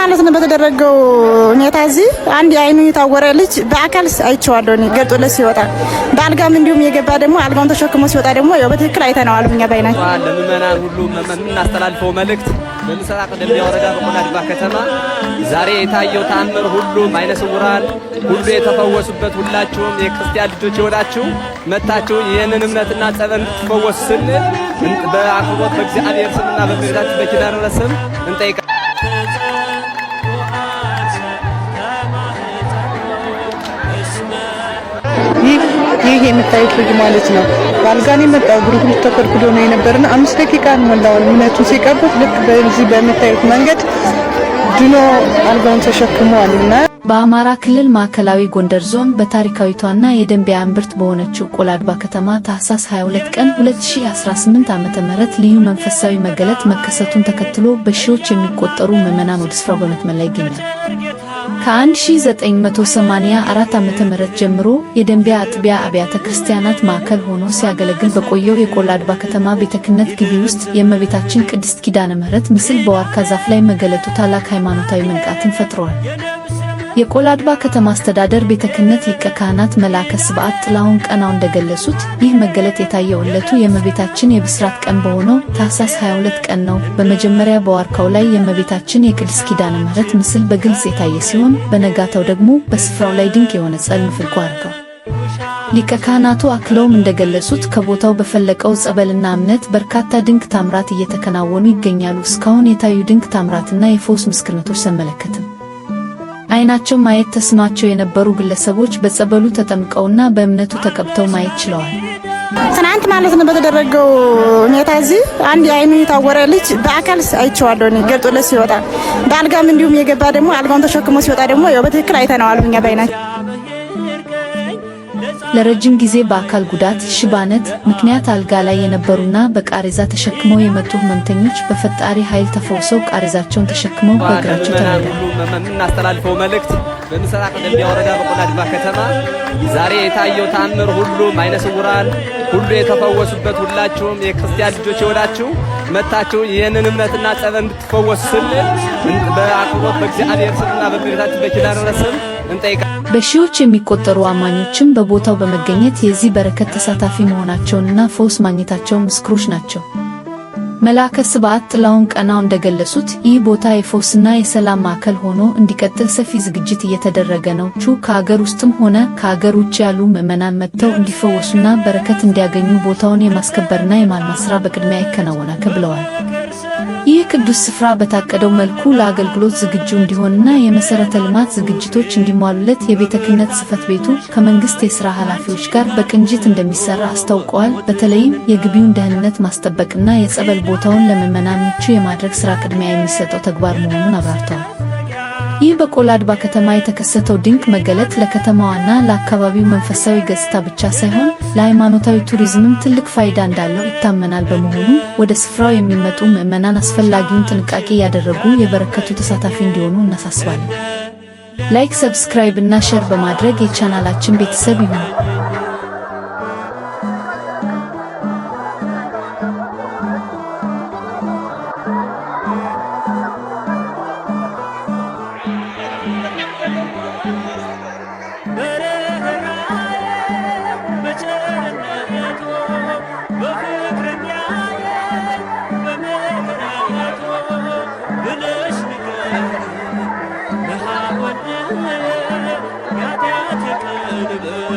ማለት ነው በተደረገው ሁኔታ እዚህ አንድ የአይኑ የታወረ ልጅ በአካል አይቼዋለሁ እኔ ገልጦለት ሲወጣ፣ በአልጋም እንዲሁም የገባ ደግሞ አልጋውን ተሸክሞ ሲወጣ ደግሞ ያው በትክክል አይተነዋል እኛ ባይናችን። ለምእመናን ሁሉ የምናስተላልፈው መልእክት በምስራቅ ደንቢያ ወረዳ በቆላ ድባ ከተማ ዛሬ የታየው ተአምር ሁሉም ዓይነ ስውራን ሁሉ የተፈወሱበት፣ ሁላችሁም የክርስቲያን ልጆች የሆናችሁ መጥታችሁ ይህንን እምነትና ጸበል እንድትፈወሱ ስንል በአክብሮት በእግዚአብሔር ስምና በእመቤታችን በኪዳነ ምሕረት ስም እንጠይቃለን። ይህ የምታዩት ልጅ ማለት ነው በአልጋ ነው የመጣው። እግሩ ሁሉ ተኮድኩዶ ነው የነበርና 5 ደቂቃ አልሞላውም እምነቱን ሲቀቡት ልክ በዚህ በምታዩት መንገድ ድኖ አልጋውን ተሸክሟል። በአማራ ክልል ማዕከላዊ ጎንደር ዞን በታሪካዊቷና የደንቢያ እምብርት በሆነችው ቆላድባ ከተማ ታህሳስ 22 ቀን 2018 ዓ.ም ልዩ መንፈሳዊ መገለጥ መከሰቱን ተከትሎ በሺዎች የሚቆጠሩ ምዕመናን ወደ ስፍራው በመትመም ላይ ይገኛሉ። ከ1984 ዓ.ም ጀምሮ የደንቢያ አጥቢያ አብያተ ክርስቲያናት ማዕከል ሆኖ ሲያገለግል በቆየው የቆላድባ ከተማ ቤተ ክህነት ግቢ ውስጥ የእመቤታችን ቅድስት ኪዳነ ምሕረት ምስል በዋርካ ዛፍ ላይ መገለጡ ታላቅ ሃይማኖታዊ መንቃትን ፈጥሯል። የቆላድባ ከተማ አስተዳደር ቤተ ክህነት ሊቀ ካህናት መልአከ ስብዓት ጥላሁን ቀናው እንደገለጹት ይህ መገለጥ የታየው ዕለቱ የእመቤታችን የብስራት ቀን በሆነው ታህሳስ 22 ቀን ነው። በመጀመሪያ በዋርካው ላይ የእመቤታችን የቅድስት ኪዳነ ምሕረት ምስል በግልጽ የታየ ሲሆን፣ በነጋታው ደግሞ በስፍራው ላይ ድንቅ የሆነ ጸበል መፍለቁ አድርገዋል። ሊቀ ካህናቱ አክለውም እንደገለጹት ከቦታው በፈለቀው ጸበልና እምነት በርካታ ድንቅ ታምራት እየተከናወኑ ይገኛሉ። እስካሁን የታዩ ድንቅ ታምራትና የፈውስ ምስክርነቶች ስንመለከትም አይናቸው ማየት ተስኗቸው የነበሩ ግለሰቦች በጸበሉ ተጠምቀውና በእምነቱ ተቀብተው ማየት ችለዋል። ትናንት ማለት ነው በተደረገው ሁኔታ እዚህ አንድ የአይኑ የታወረ ልጅ በአካል አይቼዋለሁ እኔ ገልጦለት ሲወጣ፣ በአልጋም እንዲሁም የገባ ደግሞ አልጋውን ተሸክሞ ሲወጣ ደግሞ ያው በትክክል አይተነዋል እኛ ባይናችን። ለረጅም ጊዜ በአካል ጉዳት ሽባነት ምክንያት አልጋ ላይ የነበሩና በቃሬዛ ተሸክመው የመጡ ህመምተኞች በፈጣሪ ኃይል ተፈውሰው ቃሬዛቸውን ተሸክመው በእግራቸው ለምእመናን ተራምደዋል። ሁሉ የምናስተላልፈው መልእክት በምስራቅ ደንቢያ ወረዳ በቆላ ድባ ከተማ ዛሬ የታየው ተአምር ሁሉም ዓይነ ስውራን ሁሉ የተፈወሱበት፣ ሁላችሁም የክርስቲያን ልጆች የሆናችሁ መጥታችሁ ይህንን እምነትና ጸበል እንድትፈወሱ ስንል በአክብሮት በእግዚአብሔር ስምና በእመቤታችን በኪዳነ ምሕረት ስም እንጠይቃለን። በሺዎች የሚቆጠሩ አማኞችም በቦታው በመገኘት የዚህ በረከት ተሳታፊ መሆናቸውንና ፈውስ ማግኘታቸውን ምስክሮች ናቸው። መልአከ ስብዓት ጥላሁን ቀናው እንደገለጹት ይህ ቦታ የፈውስና የሰላም ማዕከል ሆኖ እንዲቀጥል ሰፊ ዝግጅት እየተደረገ ነው። ከአገር ውስጥም ሆነ ከአገር ውጭ ያሉ ምዕመናን መጥተው እንዲፈወሱና በረከት እንዲያገኙ ቦታውን የማስከበርና የማልማት ሥራ በቅድሚያ ይከናወናል ብለዋል። ይህ ቅዱስ ስፍራ በታቀደው መልኩ ለአገልግሎት ዝግጁ እንዲሆንና የመሠረተ ልማት ዝግጅቶች እንዲሟሉለት የቤተ ክህነት ጽሕፈት ቤቱ ከመንግሥት የሥራ ኃላፊዎች ጋር በቅንጅት እንደሚሠራ አስታውቀዋል። በተለይም የግቢውን ደህንነት ማስጠበቅና የጸበል ቦታውን ለምዕመናን ምቹ የማድረግ ሥራ ቅድሚያ የሚሰጠው ተግባር መሆኑን አብራርተዋል። ይህ በቆላድባ ከተማ የተከሰተው ድንቅ መገለጥ ለከተማዋና ለአካባቢው መንፈሳዊ ገጽታ ብቻ ሳይሆን ለሃይማኖታዊ ቱሪዝምም ትልቅ ፋይዳ እንዳለው ይታመናል። በመሆኑም ወደ ስፍራው የሚመጡ ምዕመናን አስፈላጊውን ጥንቃቄ እያደረጉ የበረከቱ ተሳታፊ እንዲሆኑ እናሳስባለን። Like፣ subscribe እና share በማድረግ የቻናላችን ቤተሰብ ይሁኑ። በቸርነቱ በፍቅር የሚያየን በምሕረቱ ብለሽ ንገሪኝ ለሐወን የኃጢአቴ ቀንበር።